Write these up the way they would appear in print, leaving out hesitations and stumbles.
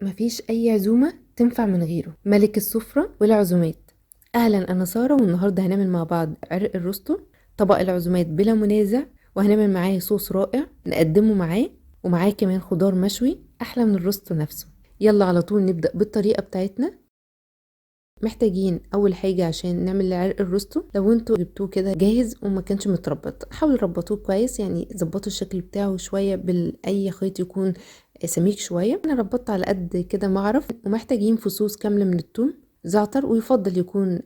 مفيش أي عزومة تنفع من غيره، ملك السفرة والعزومات. أهلا، أنا سارة، والنهاردة هنعمل مع بعض عرق الروستو، طبق العزومات بلا منازع، وهنعمل معاه صوص رائع نقدمه معاه، ومعاه كمان خضار مشوي أحلى من الروستو نفسه. يلا على طول نبدأ بالطريقة بتاعتنا. محتاجين اول حاجة عشان نعمل عرق الروستو، لو انتوا جبتوه كده جاهز وما كانش متربط حاولوا ربطوه كويس، يعني ظبطوا الشكل بتاعه شوية باي خيط يكون سميك شوية. انا ربطت على قد كده ما اعرف. ومحتاجين فصوص كاملة من الثوم، زعتر، ويفضل يكون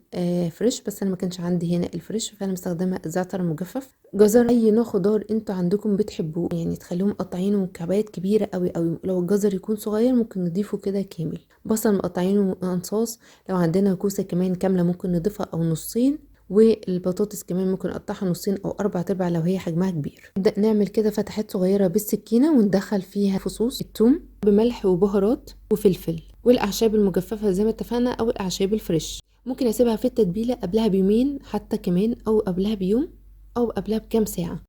fresh، بس انا ما كانش عندي هنا ال fresh فانا مستخدمة الزعتر المجفف. جزر، اي نوع خضار انتوا عندكم بتحبوه، يعني تخليهم مقطعينه مكعبات كبيرة قوي قوي. لو الجزر يكون صغير ممكن نضيفه كده كامل. بصل مقطعينه انصاص، لو عندنا كوسة كمان كاملة ممكن نضيفها او نصين، والبطاطس كمان ممكن نقطعها نصين او 4/4 لو هي حجمها كبير. نبدا نعمل كده فتحات صغيرة بالسكينة وندخل فيها فصوص الثوم بملح وبهارات وفلفل والاعشاب المجففه زي ما اتفقنا، او الاعشاب الفريش. ممكن اسيبها في التتبيله قبلها بيومين حتى كمان، او قبلها بيوم، او قبلها بكام ساعة.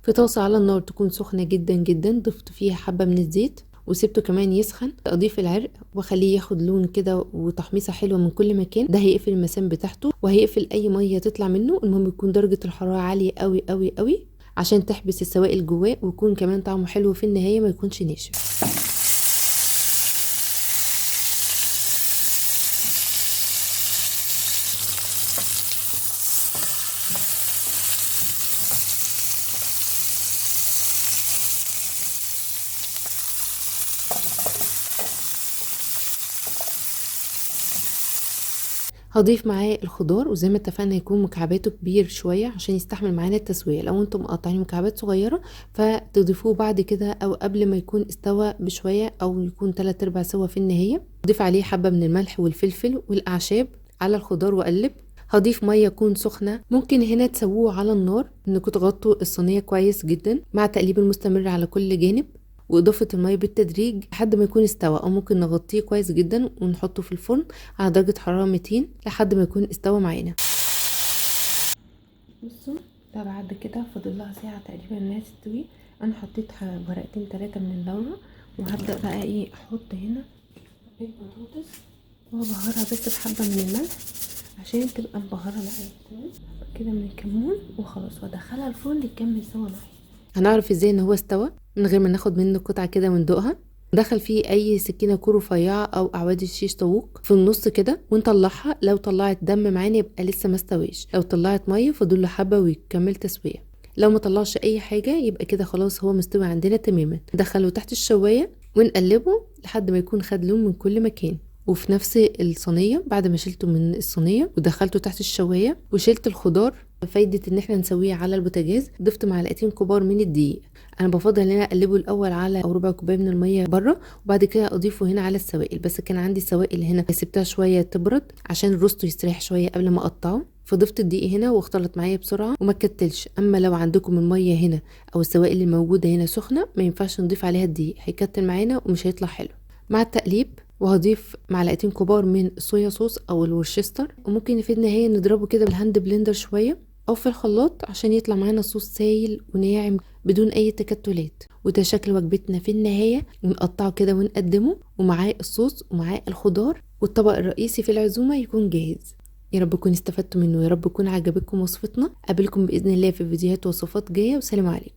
في طاسه على النار تكون سخنة جدا جدا، ضفت فيها حبه من الزيت وسبته كمان يسخن. اضيف العرق واخليه ياخد لون كده وتحميصه حلوة من كل مكان. ده هيقفل المسام بتاعته وهيقفل اي مية تطلع منه. المهم يكون درجه الحرارة عالية قوي قوي قوي عشان تحبس السوائل جواه، ويكون كمان طعمه حلو في النهاية، ما يكونش ناشف. هضيف معاه الخضار، وزي ما اتفقنا يكون مكعباته كبير شوية عشان يستحمل معانا التسوية. لو انتم مقطعين مكعبات صغيرة فتضيفوه بعد كده او قبل ما يكون استوى بشوية، او يكون 3/4 سوا في النهاية. اضيف عليه حبه من الملح والفلفل والاعشاب على الخضار واقلب. هضيف مية تكون سخنة، ممكن هنا تسووه على النار، انكم تغطوا الصينية كويس جدا مع تقليب المستمر على كل جانب، واضافه المية بالتدريج لحد ما يكون استوى، او ممكن نغطيه كويس جدا ونحطه في الفرن على درجه حرارة 200 لحد ما يكون استوى معانا. بصوا ده بعد كده فاضل لها ساعة تقريبا انها تستوي. انا حطيت ورقتين 3 من اللورة، وهبدا بقى ايه احط هنا البطاطس وابهرها بس بحبه من الملح عشان تبقى مبهرة معايا، تمام كده من الكمون وخلاص، وادخلها الفرن تكمل سوا معايا. هنعرف ازاي ان هو استوى من غير ما ناخد منه قطعه كده وندوقها. ندخل فيه اي سكينة كورة رفيعة او اعواد الشيش طاووق في النص كده ونطلعها. لو طلعت دم معانا يبقى لسه ما استويش، لو طلعت مية فاضل له حبه ويكمل تسويه. لو ما طلعش اي حاجة يبقى كده خلاص هو مستوي عندنا تماما. ندخله تحت الشوايه ونقلبه لحد ما يكون خد لون من كل مكان. وفي نفس الصينية بعد ما شلته من الصينية ودخلته تحت الشوايه وشلت الخضار، فايده ان احنا نسويه على البوتاجاز، ضفت معلقتين كبار من الدقيق. انا بفضل ان انا اقلبه الاول على او ربع كوباية من المية بره، وبعد كده اضيفه هنا على السوائل. بس كان عندي سوائل هنا سبتها شوية تبرد عشان الروستو يستريح شوية قبل ما اقطعه، فضفت الدقيق هنا واختلط معايا بسرعة وما كتلش. اما لو عندكم المية هنا او السوائل الموجودة هنا سخنة ما ينفعش نضيف عليها الدقيق، هيكتل معانا ومش هيطلع حلو. مع التقليب وهضيف معلقتين كبار من الصويا صوص او الورشستر، وممكن في النهاية نضربه كده بال hand blender شوية او في الخلاط عشان يطلع معانا صوص سايل وناعم بدون اي تكتلات. وده شكل وجبتنا في النهاية، ونقطعه كده ونقدمه ومعاه الصوص ومعاه الخضار، والطبق الرئيسي في العزومة يكون جاهز. يا رب تكونوا استفدتوا منه، يا رب تكون عجبتكم وصفتنا. اقابلكم باذن الله في فيديوهات وصفات جاية، والسلام عليكم.